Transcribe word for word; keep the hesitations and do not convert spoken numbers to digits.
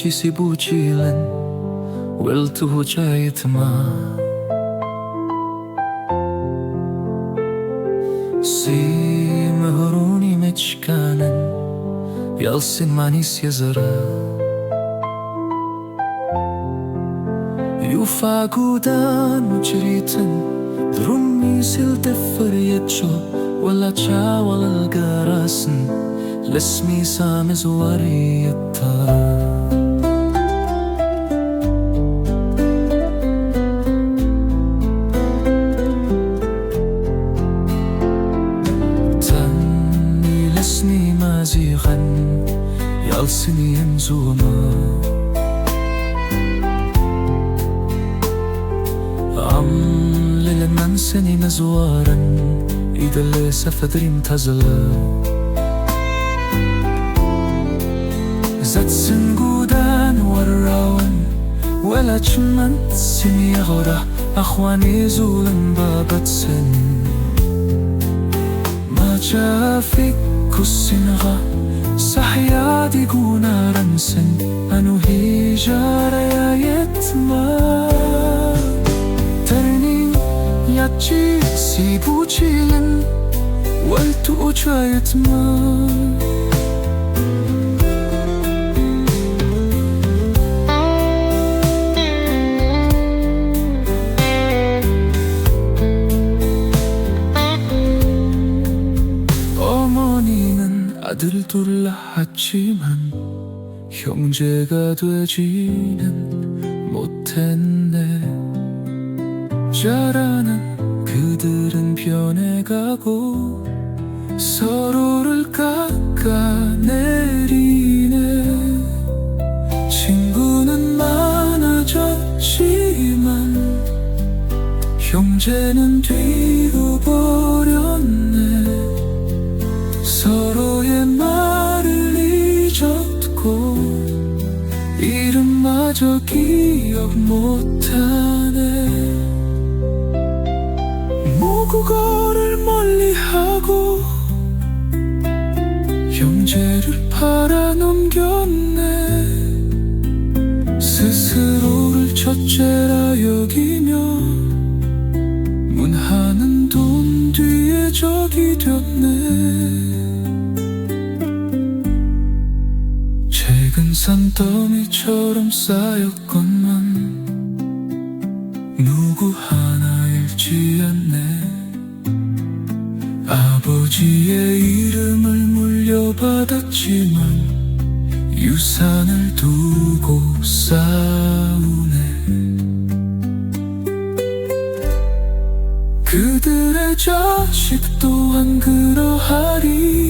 ኪሲ ቡቺለን ወልቱ ጫይትማ ሲምህሩኒ መችካነን ያልሲን ማኒስ የዘረ ዩፋ ጉዳን ችሪትን ድሩሚ ሲል ደፈር የቾ ወላቻ ወለል ገራስን ለስሚ ሳምዝ ወሪ ተኒ ለስኒ ማዚኸን ያልስኒ የምዙወመ አምልል መንስኒ መዝዋረን ኢደለ ሰፈድሪም ተዝለ ዘትስን ጉዳን ወራወን ወላች መንስኒ የሆዳ አኽዋኒ ዙልን ባበትስን ማቻፊ ኩስንኻ ሳሕያ ዲጉና ረምስን አኑ ሂጃራ ያየትማ ተርኒ ያቺ ሲቡቺልን ወልቱ ኡቻየትማ ܐܘܡܘܢܝܢܢ ܐܕܠܬܘܪ ܠܗ ܗܟܝܡܢ ܗܘܡܓܐ ܓܕܘܐ ܓܝܢܢ ܡܘܬܢܐ ܓܪܢܢ ܟܕܪܢ ܦܝܘܢܐ ܓܓܘ ܣܪܘܪ ܠܟܟܐ ܢܪܝܢܐ ܟܢܓܘܢܢ ܡܢܐ ܓܟܝܡܢ ܗܘܡܓܢܢ ܕܝܘ ܒܘܪܝܘܢܐ ܣܪܘܝܐ ܡܪܐ ܠܝ ܓܘܬܟܘ ܝܪܡܐ ܓܘ ܟܝܘ ܡܘܬܢܐ ܡܘܓܘ ܓܘܪ ܡܠܝ ܗܓܘ ܗܘܡܓܪ ܦܪܐ ܢܘܡܓܘܢܐ ܣܣܪܘܪ ܠܟܘܟܪܐ ܝܘܓܝܡܝܘ ܡܘܢܗܢܢ ܕܘܢ ܕܝܗ ܓܘܓܝܕܘܢܐ ܟܓܢ ܣܢܬܘܡܝ ܟܘܪܡ ܣܝܘܩܢ ܡܢ ܢܘܓܘ ܗܢܐ ܝܠܟܝܢܐ ܐܒܘܓܝܐ ܝܪܡ ܠܡܘܠܝܘ ܒܕܟܝܡܢ ܝܘܣܢ ܠܕܘܓܘ ܣܘܢܐ ܟܕܪܐ ܓܫܝܩ ܕܘ ܐܢܓܪܘ ܗܪܝ